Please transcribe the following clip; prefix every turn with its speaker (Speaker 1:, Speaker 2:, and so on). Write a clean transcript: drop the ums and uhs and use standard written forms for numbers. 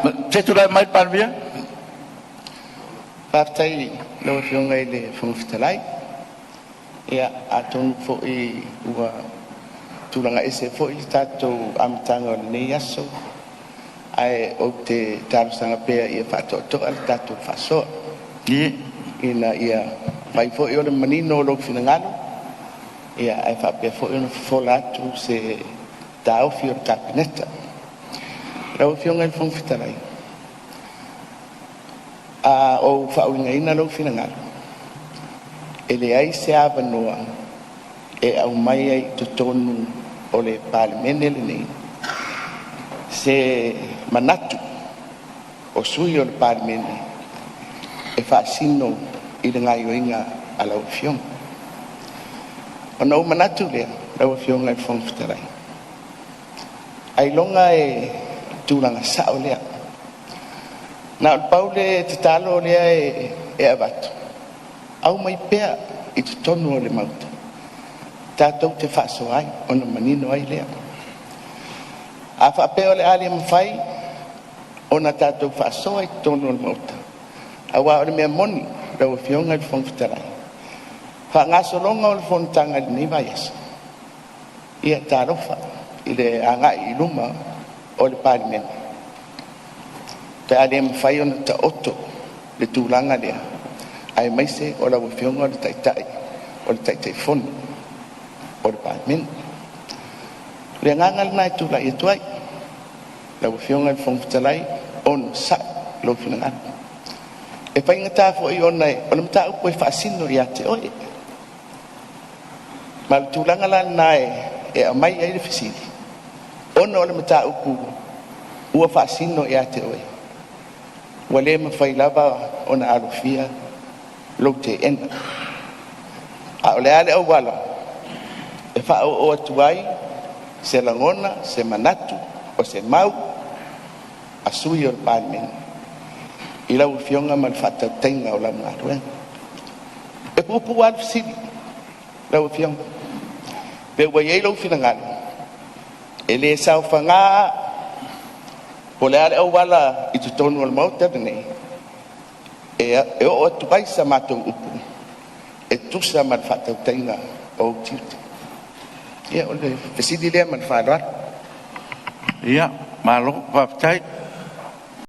Speaker 1: Se i tulai mai le Palemia.
Speaker 2: Faafetai i lau Afioga i le Fofoga Fetalai. Ia, atonu foi ua tulaga ese foi le tatou amataga o lenei aso, ae ou te talosaga pea ia faatoatoa le tatou faasoa, ina ia mafai foi ona manino lou finagalo ae faapea foi ona fofola atu se taofi o le Kapeneta. Lau Afioga i le Fofoga Fetalai, a ou faauigaina lou finagalo, e leai se avanoa e aumai ai i totonu o le Palemene lenei se manatu o sui usufono o le Palemene e faasino i le gaoioiga a lau Afioga. Ona ou manatu lea lau Afioga i le Fofoga Fetalai, ailoga e tulaga sao lea. Na o le pau le tatalo lea e avatu, aumai pea i totonu o le Maota tatou te faasoa ai ona manino ai lea. A faapea o le a le mafai ona tatou faasoa i totonu o le Maota, aua o le mea moni lau Afioga i le Fofoga Fetalai, faagasologa o le fonotaga i lenei vaiaso, ia talofa i le agai i luma o le Palemene pe a le mafai ona taoto le tulaga lea, aemaise o lau Afioga o le Taitai, o le Taitaifono o le Palemene. O le agaga lena e tulai atu ai, lau Afioga i le Fofoga Fetalai, onosai lou finagalo. E faigata foi ona o le mataupu e faasino ia te oe. Ma o le tulaga la lena e aumai ai le fesili, ona o le mataupu ua faasino ia te oe, ua le mafai lava ona alofia lou teena. A o le a le auala e faaoo atu ai se lagona, se manatu, o se mau a sui usufono o le Palemene i lau Afioga ma le faatautaiga o lau galuega? E puupuu lava le fesili lau Afioga, pe ua i ai lou finagalo e le saofaga po o le a le auala i totonu o le Maota lenei e oo atu ai sa matou upu e tusa ma le faatautaiga o ou tiute. Ia o le fesili lea ma le faaaloalo.
Speaker 1: Ia, malo faafetai.